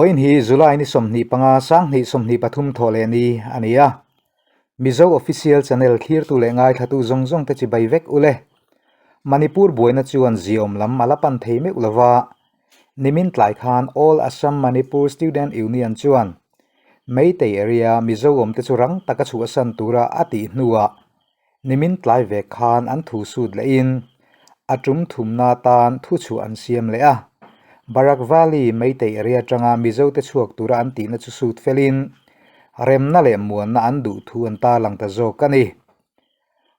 Vawiin hi July ni 25 2023 thawh leh ni a ni a. Mizo Official Channel thlirtu leh ngaithlatu zawng zawng te chibai vek u le. Manipur buaina chuan ziawm lam a la pan thei meuh lova, nimin tlai khan All Assam Manipur Student Union chuan Meitei area Mizo awmte chu rang taka chhuahsan tura a tih hnuah Nimin tlai ve khan an thu sut lehin a tum thumna tan thu chhuah an siam leh a. Barak Valley Meitei area atanga Mizote chhuak tura an tihna chu sut felin remna leh muanna an duh thu an tarlang ta zawk a ni.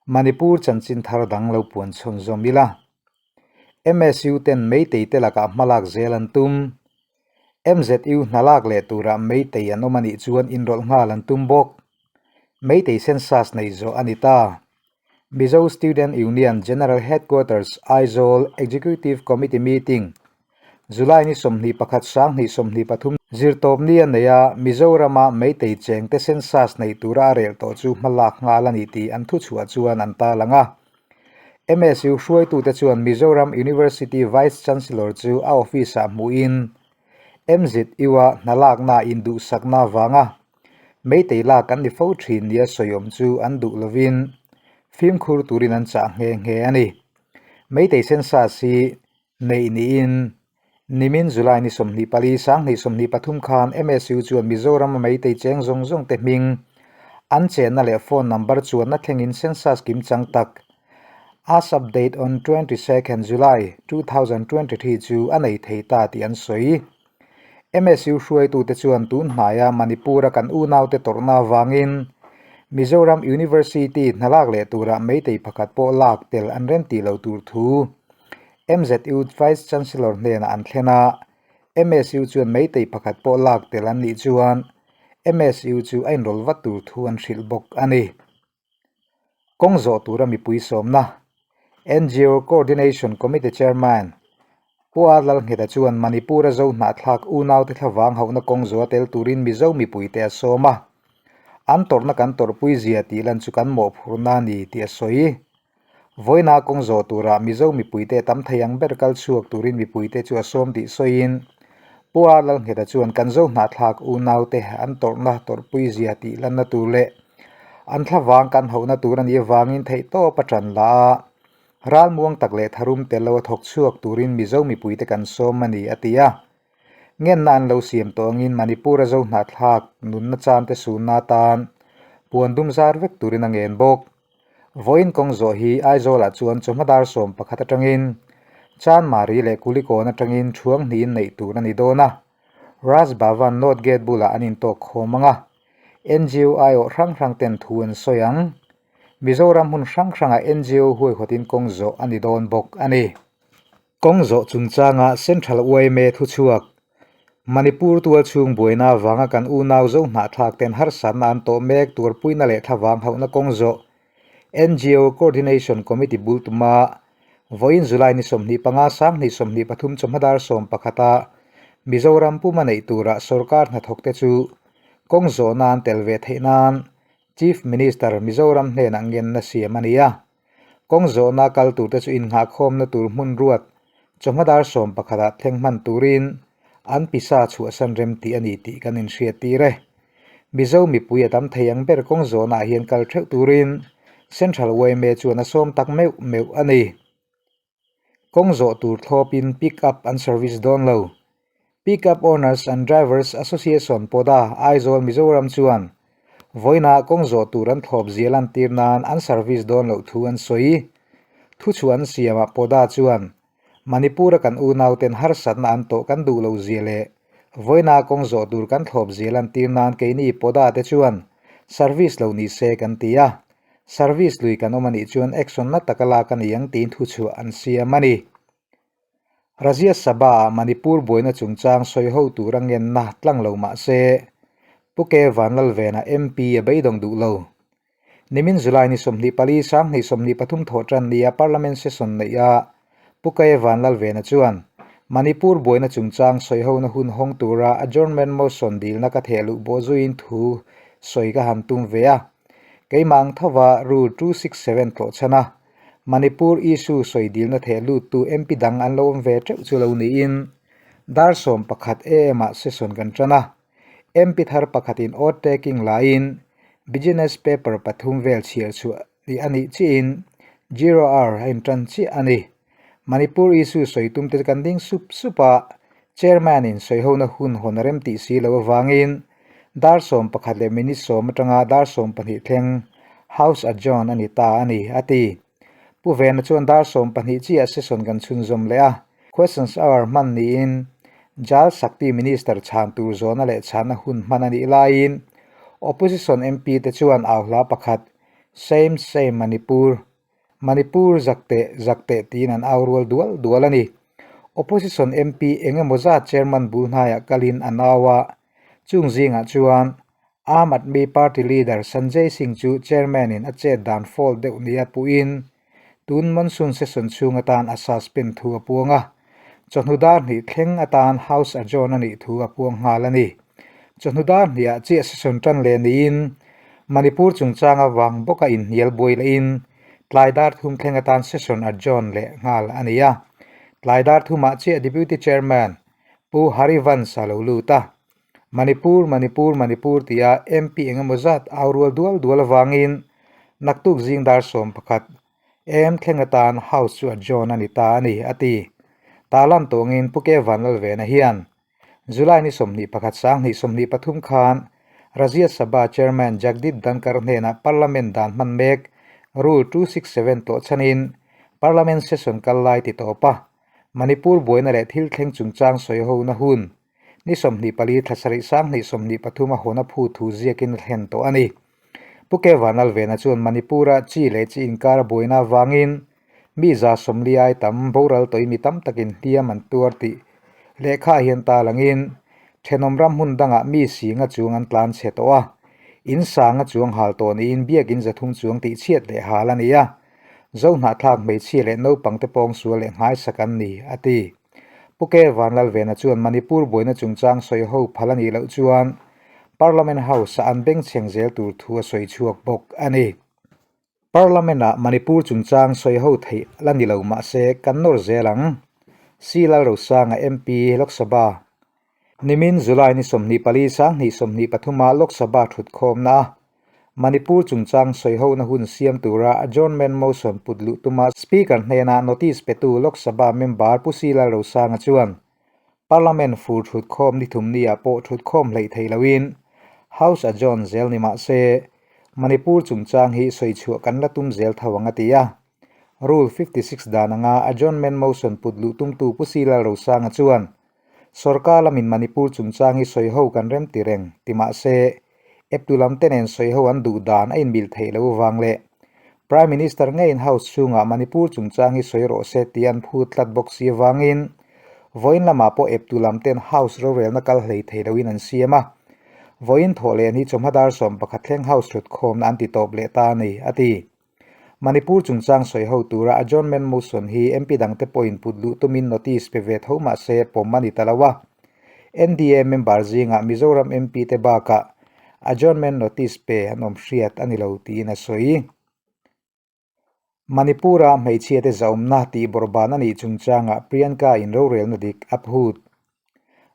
Manipur chanchin thar dang lo puan chhawn zawm ila. MSU ten Meitei te lakah hmalak zel an tum. MZU hna lak leh turah Meitei an awm a nih chuan inrawlh nghal an tum bawk. Meitei census nei zawh a ni ta. Mizo Student Union General Headquarters Aizawl Executive Committee Meeting July ni 21 2023 zirtawp ni a nei a, Mizorama Meitei chengte census neih tura a rel tawh chu hma lak nghal a ni tih an thuchhuah chuan an tarlang a. MSU hruaitute chuan Mizoram University Vice Chancellor chu a office-ah hmuhin MZU-a hna laknaa induhsakna avanga Meitei lak an ni fo thin nia sawiawm chu an duh lovin fimkhur turin an chah nghe nghe a ni. Meitei census hi neih niin nimin July ni 24 2023 khan MSU chuan Mizoram-a Meitei cheng zawng zawng te hming an chenna leh phone number chuanna thlengin census kimchang tak as update on 22nd July 2023 chu a nei thei ta tih an sawi. MSU hruaitute chuan tun hnaia Manipur-a kan unaute tawrhna avangin Mizoram University hna lak leh turah meitei pakhat pawh lak tel an rem tih lo tur thu MZU Vice Chancellor hnenah an thlen a, MSU chuan meitei pakhat pawh lak tel an nih chuan MSU chu a inrawlh vat tur thu an hrilh bawk a ni. Kawng zawh tura mipui sawmna NGO Coordination Committee Chairman Pu A Lalngheta chuan Manipur-a zo hnahthlak unaute thlavang hauhna kawng zawha tel turin Mizo mipuite a sawm a, an tawrhna kan tawrhpui zia tih lan chu kan mawhphurhna a ni tih a sawi. Vawiina kawng zawh turah Mizo mipuite tam thei ang ber kal chhuak turin mipuite chu a sawm tih sawiin Pu A Lalngheta chuan kan zo hnahthlak unaute an tawrhna tawrhpui zia tih lanna tur leh an thlavang kan hauhna tur a nih avangin theihtawp a tan la a, ralmuang tak leh tharum tel lo a thawk chhuak turin Mizo mipuite kan sawm a ni a ti a. Ngenna an lo siam tawh angin Manipur-a zo hnahthlak nunna chante sunna atan puan dum zar vek turin a ngen bawk. Vawiin kawng zawh hi Aizawlah chuan chawhma dar 11 atangin Chanmari leh Kulikawn atangin thuang hnihin neih tur a ni dawn a, Raj Bhavan North Gate bulah an intawk khawm ang a, NGO aiawh hrang hrang ten thu an sawi ang. Mizoram hmun hrang hrangah NGO huaihawtin kawng zawh a ni dawn bawk a ni. Kawng zawh chungchanga Central yma thuchhuak, Manipur tualchhung buaina avanga kan unau zo hnahthlak ten harsatna an tawh mek tuarpuina leh thlavang hauhna kawng zawh NGO Coordination Committee bul tuma vawiin July ni 25 2023 chawhma dar 11 a Mizoram puma neih tura sorkar hnathawkte chu kawng zawh nan tel ve theih nan Chief Minister Mizoram hnenah ngenna siam a ni a. Kawng zawhna kal turte chu innghahkhawmna tur hmun ruat chawhma dar 11 ah thleng hman turin an pisa chhuahsan rem tih a ni tih kan inhriattir e. Mizo mipui a tam thei ang ber kawng zawhnaah hian kal theuh turin Central yma chuan a sawm tak meuh meuh a ni. Kawng zawh tur thlawpin pick up an service dawn lo. Pick Up Owners and Drivers Association pawda Aizawl Mizoram chuan vawiinah kawng zawh tur an thlawp zia lantir nan an service dawn loh thu an sawi. Thuchhuah an siamah pawda chuan Manipur-a kan unauten harsatna an tawh kan duh loh zia leh vawiinah kawng zawh tur kan thlawp zia lantir nan keini pawda te chuan service lo ni se kan ti a, service lui kan awm a nih chuan action na taka lak a ni ang tiin thuchhuah an siam a ni. Rajya Sabha-ah Manipur buaina chungchang sawi ho tur a ngenna tlang lo mah se, Pu Ke Vanlalvena MP a beidawng duh lo. Nimin July ni 24 2023 thawh tan nia Parliament session neih a Pu Ke Vanlalvena chuan Manipur buaina chungchang sawi hona hun hawng tura adjournment motion dilna ka theh luh bawh zuiin thu sawi ka han tum ve a. Keimah ang thova Rule 267 tlawh chhan a, Manipur issue sawi dilna theh luttu MP dang an lo awm ve teuh chu lo niin. Dar 11 am ah session kan tan a, MP thar pakhatin oath taking laiin business paper pathum vel chhiar chhuah tih a nih chiahin zero hour a intan chiah a ni. Manipur issue sawi tum te kan ding sup sup a, Chairman in sawihona hun hawn a rem tih si lo avangin dar 11 leh minute 10 atanga dar 12 thleng House adjourn a ni ta a ni, a ti. Pu Vena chuan dar 12 chiah session kan chhunzawm leh a, Questions Hour hman niin Jal Shakti Minister chhan tur zawhna leh chhanna hun hman a nih laiin Opposition MP te chuan au hla pakhat Shame Shame Manipur, Manipur zak teh zak teh tiin an au rual dual dual a ni. Opposition MP eng emaw zat Chairman bul hnaiah kalin an au a, chung zingah chuan Aam Aadmi Party leader Sanjay Singh chu chairman-in a chet dan fault deuh nia puhin tun monsoon session chhung atan a suspend thu a puang a, chawhnu dar hnih thleng atan House adjourn a nih thu a puang nghal a ni. Chawhnu dar hnihah chiah session tan leh niin Manipur chungchang avang bawka inhnial buai lehin tlai dar thum thleng atan session adjourn leh nghal a ni a. Tlai dar thumah chiah Deputy Chairman Pu Harivansh a lo lut a. Manipur, Manipur, Manipur tia MP eng emaw zat au rual dual dual avangin naktuk zing dar 11 am thleng atan House chu adjourn a ni ta a ni, a ti. Tarlan tawngin Pu Ke Vanlalvena hian July ni 21 2023 khan Rajya Sabha Chairman Jagdeep Dhankhar hnenah Parliament dan hman mek Rule 267 tlawh chhanin Parliament session kal lai ti tawp a, Manipur buaina leh thil thleng chungchang sawi hona hun ni 24 thla sarih 2023 a hawn a phu thu ziakin a thlen tawh a ni. Pu Ke Vanlalvena chuan Manipur-a chi leh chi inkar a buaina avangin mi 140 ai tam boral tawih mi tam takin hliam an tuar tih lehkha hian ta langin thenawm ram hmun dangah mi singa chuang an tlan chhe tawh a, in sanga chuang hal tawh niin biakin 300 chuang tih chhiat leh hal a ni a, Zo hnahthlak hmeichhia leh naupangte pawngsual leh nghaisak an ni, a ti. Pu Ke Vanlalvena chuan Manipur buaina chungchang sawi ho phal a nih loh chuan Parliament House-ah an bengchheng zel tur thu a sawi chhuak bawk a ni. Parliament-ah Manipur chungchang sawi ho theih la ni lo mah se kan nawr zel ang. C Lalrosanga MP, Lok Sabha. Nimin July ni 24 2023-a Lok Sabha thutkhawmna a Manipur chungchang sawihona hun siam tura adjournment motion put luh tuma Speaker hnena notice petu Lok Sabha member Pu C Lalrosanga chuan Parliament fur thutkhawm ni thum niah pawh thutkhawm hleih theih loin House adjourn zel ni mah se Manipur chungchang hi sawichhuah kan la tum zel tho ang a ti a. Rule 56 dan anga adjournment motion put luh tumtu Pu C Lalrosanga chuan Sorkar lamin Manipur chungchang hi sawi ho kan rem ti reng ti mah se, eptu lam te nen sawi ho an duh dan a inmil theih lo vang leh Prime Minister ngeiin House chhungah Manipur chungchang hi sawi rawh se tih an phut tlat bawk si avangin vawiin lamah pawh eptu lam ten House rorelna kal hlei thei loin an siam a. Vawiin thawh leh ni chawhma dar 11 thleng House thutkhawmna an ti tawp leh ta a ni, a ti. Manipur chungchang sawi ho tura adjournment motion hi MP dangte pawhin put luh tumin notice pe ve tho mah se pawm a ni ta lo a. NDA member zingah Mizoram MP te bakah adjournment notice pe an awm hriat a ni lo tiin a sawi. Manipur-a hmeichhia te zahawmna tih bawrhban a nih chungchangah Priyanka in rorelna dik a phut.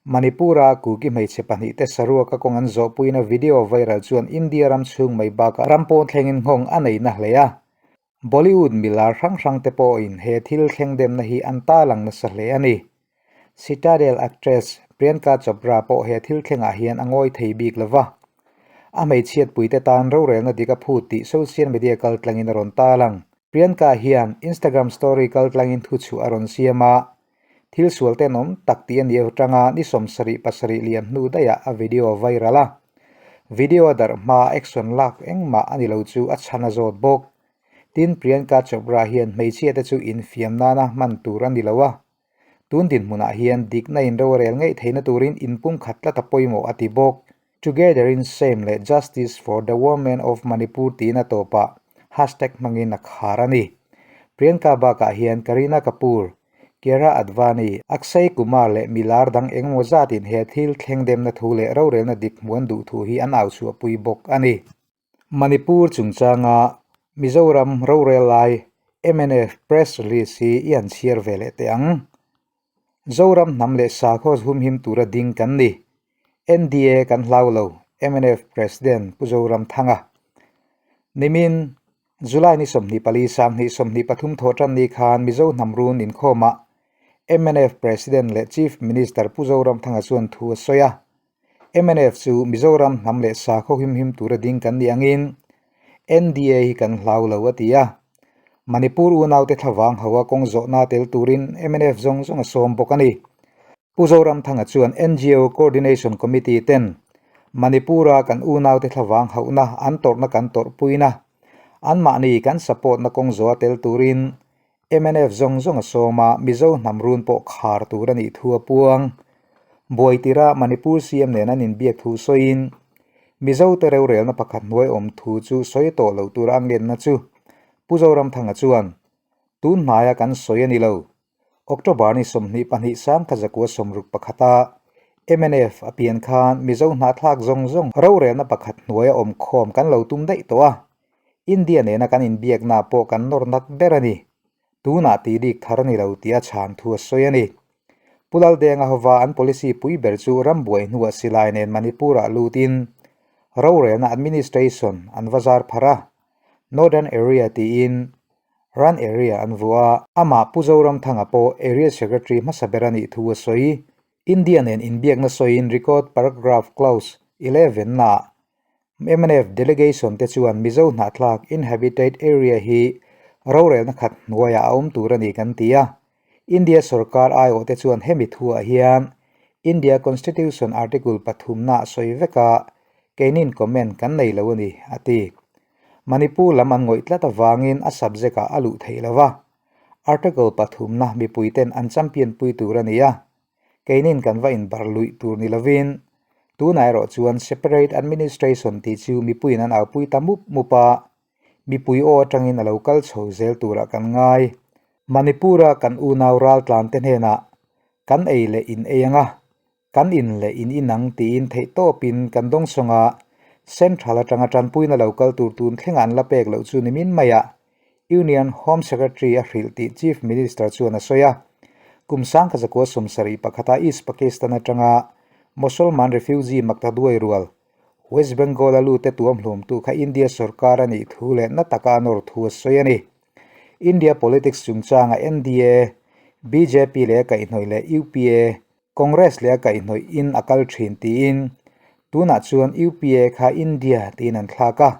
Manipur-a Kuki hmeichhe pahnihte saruaka kawng an zawhpuina video viral chuan India ram chhung mai bakah ram pawn thlengin nghawng a nei na hle a. Bollywood milar hrang hrangte pawhin he thil thleng demna hi an talang nasa hle a ni. Citadel actress Priyanka Chopra pawh he thil thlengah hian a ngawi thei bik lo va. A hmeichhiatpuite tan rorelna dik a phut tih social media kaltlangin a rawn talang. Priyanka hian Instagram story kaltlangin thuchhuah a rawn siam a, Thil sual tenawm tak tih a nih atanga ni 77 lian hnu daihah a video a viral a. Video a darh hmaa action lak engmah a ni lo chu a chhan a zawt bawk. Tin, Priyanka Chopra hian hmeichhia te chu infiam nana hman tur a ni lo a. Tun dinhmunah hian dikna in ro a rel ngeih theihna turin inpumkhat tlat a pawimawh a ti bawk. Together in Shame leh Justice for the Women of Manipur tiin a tawpah hashtag hmangin a khar a ni. Priyanka bakah hian Kareena Kapoor, Kiara Advani, Akshay Kumar leh milar dang engemaw zatin he thil thleng demna thu leh rorelna dik hmuh an duh thu hi an au chhuahpui bawk a ni. Manipur chungchanga Mizoram rorel lai mnf press release hi i han chhiar ve leh teh ang. Zoram hnam leh sakhaw humhim tura ding kan ni. NDA kan hlau lo, mnf President Pu Zoramthanga. Nimin, July ni 24 2023 thawhtan ni khan Mizo hnam run inkhawmah mnf President leh Chief Minister Pu Zoramthanga chuan thu a sawi a. Mnf chu Mizoram hnam leh sakhaw himhim tura ding kan nih angin NDA hi kan hlau lo a ti a. Manipur unaute thlavang hoa kawng zawhna tel turin mnf zawng zawng a sawm bawk a ni. Pu Zoramthanga chuan NGO Coordination Committee ten Manipur-a kan unaute thlavang hauhna an tawrhna kan tawrhpuina, anmahni kan support-na kawng zawha tel turin Mnf zawng zawng a sawm a, Mizo hnam run pawh khar tur a nih thu a puang. Buai tira Manipur CM nen an inbiak thu sawiin, Mizo te rorelna pakhat hnuai awm thu chu sawi tawh lo tura a ngenna chu Pu Zoramthanga chuan, Tun hnaia kan sawi a ni lo. October ni 22 1961 a mnf a pian khan Mizo hnahthlak zawng zawng rorelna pakhat hnuaia awm khawm kan lo tum daih tawh a. India nena kan inbiakna pawh kan nawr nat ber a ni. Tunah tih rik thar a ni lo tih a chhan thu a sawi a ni. Pu Laldenga hova an policy pui ber chu rambuai hnuah silai nen Manipur-ah lutin rorelna administration an va zar pharh a, Northern Area tiin Run Area an vuah a. Amah Pu Zoramthanga pawh Area Secretary hmasa ber a nih thu a sawi. India nen inbiakna sawiin record paragraph clause 11 naah Mnf delegation te chuan Mizo hnahthlak inhabited area hi rorelna khat hnuaiah a awm tur a ni kan ti a. India sorkar aiawh te chuan hemi thuah hian India Constitution Article pathumna a sawi vek a, keinin comment kan nei lo a ni, a ti. Manipur lam an ngawih tlat avangin a subject ah a luh theih lo va. Article pathumna mipuiten an champion pui tur a ni a. Keinin kan va inbar luih tur ni lovin, tunah erawh chuan separate administration tih chu mipuiin an aupui ta mup mup a, mipui aw atangin a lo kal chho zel turah kan ngai. Manipur-a kan unau raltlante hnenah kan ei leh in ei ang a, kan in leh in inang tiin theihtawpin kan dawngsawng a, central atanga tanpuina lo kal tur tun thlengah an la pek loh chu nimin maiah Union Home Secretary a hrilh tih Chief Minister chuan a sawi a. Kum sangkha zakua 71 a East Pakistan atanga Mosolman refugee maktaduai rual West Bengal a lute tuamhlawmtu kha India sorkar a nih thu leh na taka a nawr thu a sawi a ni. India politics chungchanga NDA, bjp leh a kaihhnawih leh UPA, Congress leh a kaihhnawih in a kal thin tiin tunah chuan UPA kha India tiin an thlak a.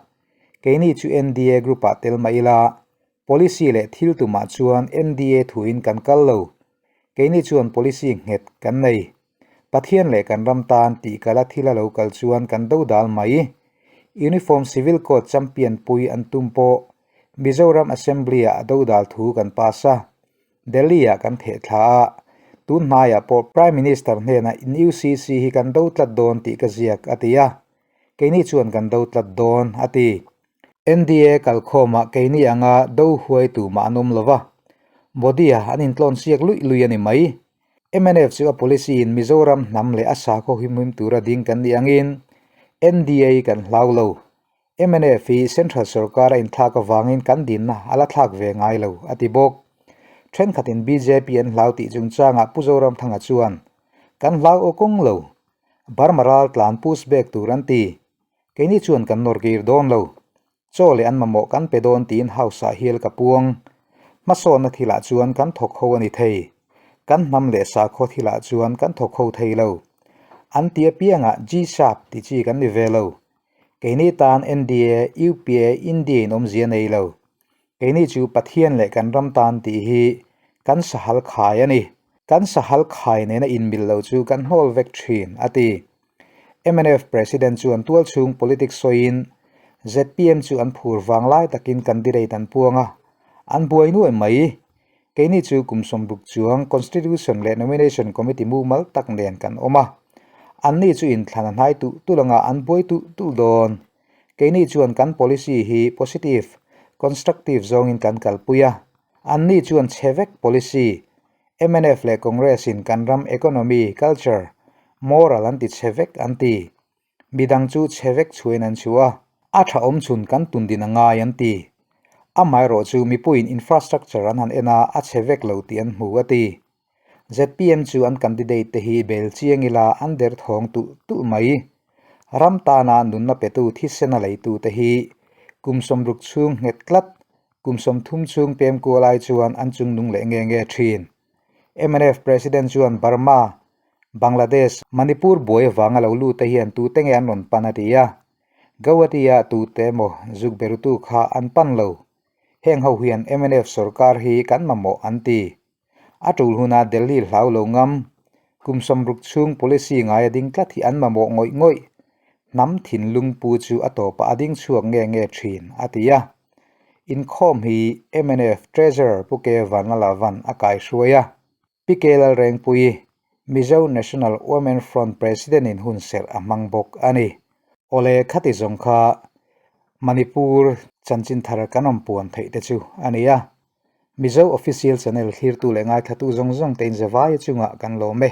Keini chu NDA group ah tel mah ila, policy leh thil tumah chuan NDA thuin kan kal lo. Keini chuan policy nghet kan nei. Pathian leh kan ram tan tih kala thil a lo kal chuan kan do dal mai. Uniform Civil Code champion pui an tum pawh Mizoram Assembly ah a do dal thu kan pass a. Delhi ah kan theh thla a, tun hmaiah pawh Prime Minister hnenah in UCC hi kan do tlat dawn tih ka ziak a ti a. Keini chuan kan do tlat dawn, a ti. NDA kalkhawmah keini anga do huaitu mah an awm lo va, Modi-a an intlawn siak luih luih a ni mai. Mnf chu a policy in Mizoram hnam leh a sakhaw himhim tura ding kan nih angin NDA kan hlau lo. Mnf hi Central sorkar a inthlak avangin kan dinna a la thlak ve ngai lo, a ti bawk. Thenkhatin bjp an hlau tih chungchangah Pu Zoramthanga chuan, Kan hlau aw kawng lo. Burma ral tlan push back tur an ti. Keini chuan kan nawr kir dawn lo. Chaw leh an mamawh kan pe dawn tiin house ah hial ka puang. Hmasawnna thilah chuan kan thawk ho a ni thei. Kan hnam leh sakhaw thilah chuan kan thawk ho thei lo. An ti apiangah G-sharp ti chi kan ni ve lo. Keini tan NDA, UPA, India in awmzia nei lo. Keini chu Pathian leh kan ram tan tih hi kan sahal khai a ni. Kan sahal khai nena inmil lo chu kan hnawl vek thin, a ti. Mnf President chuan tualchhung politics sawiin zpm chu an phur vang lai takin candidate an puang a, an buai nuai mai. Keini chu kum 60 chuang Constitution leh Nomination Committee mumal tak nen kan awm a. Anni chu inthlan a hnai tulh tulh anga an buai tulh tulh dawn. Keini chuan kan policy hi positive, constructive zawngin kan kalpui a. Anni chuan chhe vek policy, mnf leh Congress in kan ram economy, culture, moral an ti chhe vek an ti. Midang chu chhe vek chhuain an chhuah a. A tha awm chhun kan tundin a ngai an ti. Amaherawhchu mipuiin infrastructure an han en a, a chhe vek lo tih an hmu a ti. ZPM chu an candidate te hi bel chiang ila an derthawng tulh tulh mai. Ram tana nunna petu thisena leitu te hi kum 60 chhung nghet tlat, kum 30 chhung pem kual ai chuan an chungnung leh nge nge thin. Mnf President chuan Burma, Bangladesh, Manipur buai avanga lo lut te hian tute nge an rawn pan a ti a. Gauhati-ah tute emaw zuk berutu kha an pan lo. Heng ho hian mnf sorkar hi kan mamawh an ti. A tul huna Delhi hlau lo ngam, kum 60 chhung policy ngai a ding tlat hi an mamawh ngawih ngawih. Hnam thinlung pu chu a tawpah a ding chhuak nge nge thin, a ti a. Inkhawm hi mnf Treasurer Pu Ke Vanlalavan a kaihruai a. Pi Ke Lalrengpuii, Mizo National Women Front President in hunserh a hmang bawk a ni. Awle khati zawng kha Manipur chanchin thar kan awm puan theih te chu a ni a. Mizo Official Channel thlirtu leh ngaithlatu zawng zawng te inzavaia chungah kan lawm e.